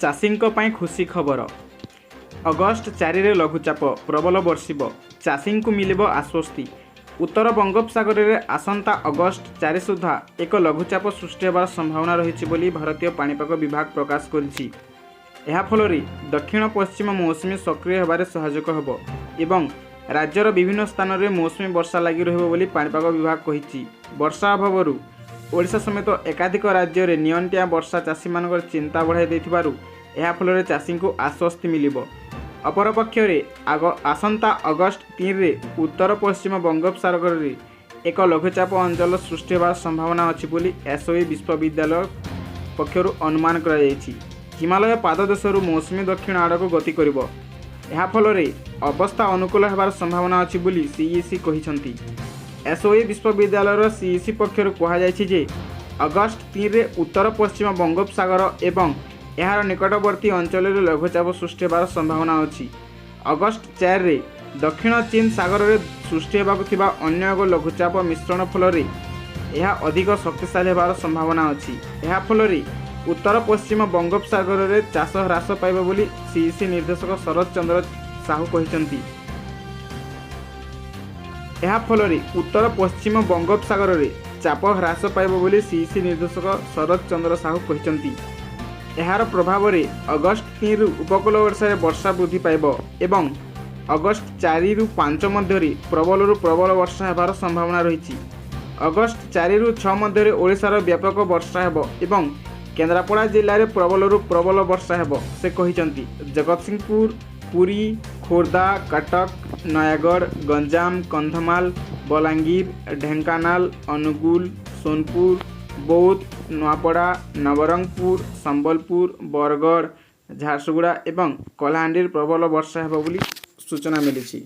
ଚାଷୀଙ୍କ ପାଇଁ ଖୁସି ଖବର। ଅଗଷ୍ଟ 4ରେ ଲଘୁଚାପ, ପ୍ରବଳ ବର୍ଷିବ, ଚାଷୀଙ୍କୁ ମିଳିବ ଆଶ୍ୱସ୍ତି। ଉତ୍ତର ବଙ୍ଗୋପସାଗରରେ ଆସନ୍ତା ଅଗଷ୍ଟ 4 ସୁଦ୍ଧା ଏକ ଲଘୁଚାପ ସୃଷ୍ଟି ହେବାର ସମ୍ଭାବନା ରହିଛି ବୋଲି ଭାରତୀୟ ପାଣିପାଗ ବିଭାଗ ପ୍ରକାଶ କରିଛି। ଏହା ଫଳରେ ଦକ୍ଷିଣ ପଶ୍ଚିମ ମୌସୁମୀ ସକ୍ରିୟ ହେବାରେ ସହାୟକ ହେବ ଏବଂ ରାଜ୍ୟର ବିଭିନ୍ନ ସ୍ଥାନରେ ମୌସୁମୀ ବର୍ଷା ଲାଗି ରହିବ ବୋଲି ପାଣିପାଗ ବିଭାଗ କହିଛି। ବର୍ଷା ଅଭାବରୁ ଓଡ଼ିଶା ସମେତ ଏକାଧିକ ରାଜ୍ୟରେ ନିଅଣ୍ଟିଆ ବର୍ଷା ଚାଷୀମାନଙ୍କର ଚିନ୍ତା ବଢ଼ାଇ ଦେଇଥିବାରୁ ଏହା ଫଳରେ ଚାଷୀଙ୍କୁ ଆଶ୍ୱସ୍ତି ମିଳିବ। ଅପରପକ୍ଷରେ ଆଗ ଆସନ୍ତା ଅଗଷ୍ଟ 3ରେ ଉତ୍ତର ପଶ୍ଚିମ ବଙ୍ଗୋପସାଗରରେ ଏକ ଲଘୁଚାପ ଅଞ୍ଚଳ ସୃଷ୍ଟି ହେବାର ସମ୍ଭାବନା ଅଛି ବୋଲି ଏସ୍ଓଇ ବିଶ୍ୱବିଦ୍ୟାଳୟ ପକ୍ଷରୁ ଅନୁମାନ କରାଯାଇଛି। ହିମାଳୟ ପାଦଦେଶରୁ ମୌସୁମୀ ଦକ୍ଷିଣ ଆଡ଼କୁ ଗତି କରିବ। ଏହା ଫଳରେ ଅବସ୍ଥା ଅନୁକୂଳ ହେବାର ସମ୍ଭାବନା ଅଛି ବୋଲି ସିଇସି କହିଛନ୍ତି। ଏସ୍ଓଇ ବିଶ୍ୱବିଦ୍ୟାଳୟର ସିଇସି ପକ୍ଷରୁ କୁହାଯାଇଛି ଯେ ଅଗଷ୍ଟ 3ରେ ଉତ୍ତର ପଶ୍ଚିମ ବଙ୍ଗୋପସାଗର ଏବଂ ଏହାର ନିକଟବର୍ତ୍ତୀ ଅଞ୍ଚଳରେ ଲଘୁଚାପ ସୃଷ୍ଟି ହେବାର ସମ୍ଭାବନା ଅଛି। ଅଗଷ୍ଟ 4ରେ ଦକ୍ଷିଣ ଚୀନ ସାଗରରେ ସୃଷ୍ଟି ହେବାକୁ ଥିବା ଅନ୍ୟ ଏକ ଲଘୁଚାପ ମିଶ୍ରଣ ଫଳରେ ଏହା ଅଧିକ ଶକ୍ତିଶାଳୀ ହେବାର ସମ୍ଭାବନା ଅଛି। ଏହା ଫଳରେ ଉତ୍ତର ପଶ୍ଚିମ ବଙ୍ଗୋପସାଗରରେ ଚାଷ ହ୍ରାସ ପାଇବ ବୋଲି ସିଇସି ନିର୍ଦ୍ଦେଶକ ଶରତ ଚନ୍ଦ୍ର ସାହୁ କହିଛନ୍ତି। ଏହା ଫଳରେ ଉତ୍ତର ପଶ୍ଚିମ ବଙ୍ଗୋପସାଗରରେ ଚାପ ହ୍ରାସ ପାଇବ ବୋଲି ସିଇସି ନିର୍ଦ୍ଦେଶକ ଶରତ ଚନ୍ଦ୍ର ସାହୁ କହିଛନ୍ତି। ଏହାର ପ୍ରଭାବରେ ଅଗଷ୍ଟ 3ରୁ ଉପକୂଳ ଓଡ଼ିଶାରେ ବର୍ଷା ବୃଦ୍ଧି ପାଇବ ଏବଂ ଅଗଷ୍ଟ 4ରୁ 5 ମଧ୍ୟରେ ପ୍ରବଳରୁ ପ୍ରବଳ ବର୍ଷା ହେବାର ସମ୍ଭାବନା ରହିଛି। ଅଗଷ୍ଟ 4ରୁ 6 ମଧ୍ୟରେ ଓଡ଼ିଶାର ବ୍ୟାପକ ବର୍ଷା ହେବ ଏବଂ କେନ୍ଦ୍ରାପଡ଼ା ଜିଲ୍ଲାରେ ପ୍ରବଳରୁ ପ୍ରବଳ ବର୍ଷା ହେବ, ସେ କହିଛନ୍ତି। ଜଗତସିଂହପୁର, ପୁରୀ, ଖୋର୍ଦ୍ଧା, କଟକ, ନୟାଗଡ଼, ଗଞ୍ଜାମ, କନ୍ଧମାଳ, ବଲାଙ୍ଗୀର, ଢେଙ୍କାନାଳ, ଅନୁଗୁଳ, ସୋନପୁର, ବୌଦ୍ଧ, ନୂଆପଡ଼ା, ନବରଙ୍ଗପୁର, ସମ୍ବଲପୁର, ବରଗଡ଼, ଝାରସୁଗୁଡ଼ା ଏବଂ କଳାହାଣ୍ଡିରେ ପ୍ରବଳ ବର୍ଷା ହେବ ବୋଲି ସୂଚନା ମିଳିଛି।